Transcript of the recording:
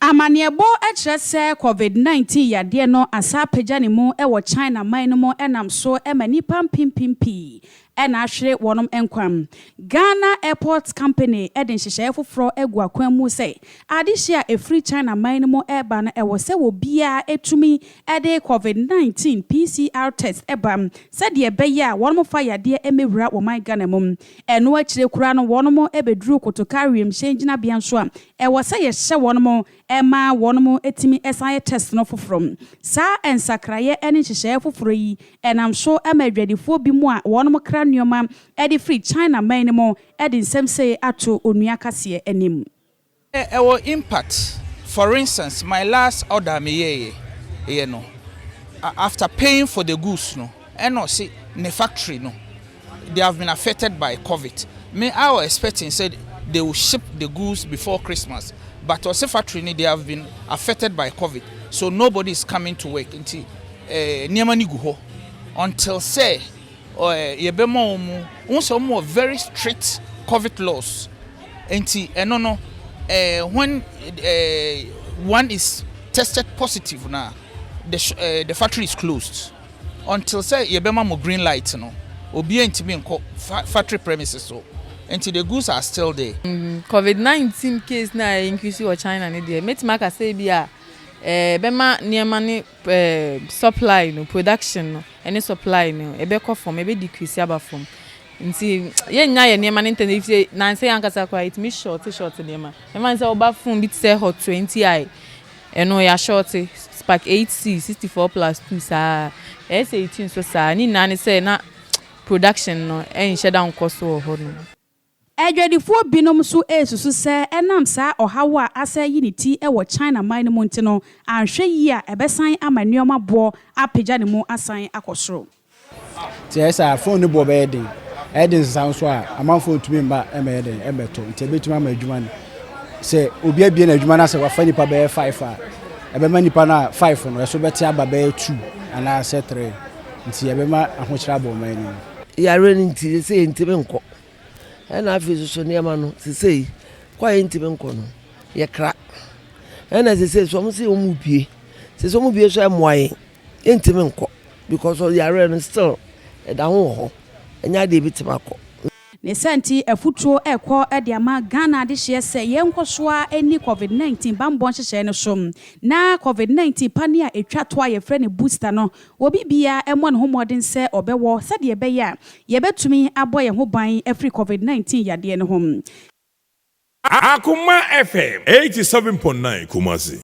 Amanneɛbɔ kyerɛ sɛ Covid-19 yadeɛ no asan apagya ne mu wɔ China man no mu nam so ma nnipa mpempem pii na ahwere wɔn nkwa. Ghana Airport Company de nhyehyɛeɛ foforɔ agu akwan mu sɛ adehyeɛ a ɛfiri China man no mu reba no ɛwɔ sɛ obiara tumi de Covid-19 PCR test ba sɛdeɛ ɛbɛyɛ a wɔmfa yadeɛ mmɛwura wɔn Ghana mu. Ɛno akyire koraa no wɔn bɛduru Kotoka wiemhyɛn gyinabea nso a ɛwɔ sɛ yɛhyɛ wɔn ma wɔn tumi san yɛ test no foforɔ. Saa nsakraeɛ ne nhyehyɛeɛ foforɔ yi ɛnam so ma adwadifoɔ bi mu a wɔn kra nneɛma de firi China man no mu de nsɛm sei ato onua kaseɛ anim. Ɛwɔ impact. For instance, my last order meyɛɛyɛ yɛ no, after paying for the goods no, ɛna ɔse ne factory no, they have been affected by COVID. Me, I was expecting sɛ they will ship the goods before Christmas, but ɔse factory ni, they have been affected by COVID, so nobody is coming to work. Nti nneɛma ni gu hɔ until sɛ yɛbɛma wɔn mu wɔn sɛ wɔn wɔ very strict COVID laws. Nti ɛno no, when one is tested positive na the factory is closed until sɛ yɛbɛma mo green light no. Obiara ntumi nkɔ factory premises so, nti the goods are still there. COVID-19 case na increase wɔ China ne deɛ, mɛtumi aka sɛ bi a bɛma nneɛma ne supply no, production no ɛne supply no ɛbɛkɔ fam, ɛbɛ decrease aba fam. Nti yɛnnya yɛ nneɛma no ntɛn efi nansa yɛn ankasa koraa yɛtumi short short nneɛma. Ɛma sɛ ɔba phone bi te sɛ Hot 20i, ɛno yɛ short, Spark 8c 64+2 saa, S18 nso saa. Ne nyinaa ne sɛ na production no ɛnhyɛ da nkɔ so wɔ hɔ no. Adwadifoɔ binom nso resusu sɛ ɛnam saa ɔhaw a asa yi ne ti wɔ China man no mu nti no, anhwɛ yie a ɛbɛsan ama nneɛma boɔ apagya ne mu asan akɔ soro. Nti ɛyɛ sɛ phone no boɔ bɛyɛ den, ɛyɛ den sesa nso a, amanfoɔ ntumi mba ɛmɛyɛ den ɛmɛtɔ. Nti ɛbɛtumi ama adwuma no, sɛ obi abie n'adwuma no sɛ wafa nipa bɛyɛ five a, ɛbɛma nipa no a five no ɛso bɛte aba bɛyɛ two anaasɛ three. Nti ɛbɛma ahokyerɛ abɔ ɔman no mu. Yare no nti sɛ yɛntumi nkɔ, ɛna afei soso nneɛma no sesei kɔ a yɛntumi nkɔ no, yɛkra. Ɛna sesei so ɔmo sɛ ɔmo bie, sɛ ɔmo bie so ɛmoa yɛn, yɛntumi nkɔ because yare no still ɛda ho wɔ hɔ, ɛnyɛ adeɛ bi tumi akɔ. Ne sɛ nti afutuo ɛkɔ de ama Ghana adehyeɛ sɛ yɛnkɔ so a ani COVID-19 bambɔ nhyehyɛe no so, na COVID-19 pane a ɛtwa to a yɛfrɛ no booster no, obi biara ɛmmɔ ne ho mmɔden sɛ ɔbɛwɔ sɛdeɛ ɛbɛyɛ a yɛbɛtumi abɔ yɛn ho ban afiri COVID-19 yadeɛ no ho. Akuma FM 87.9 Kumasi.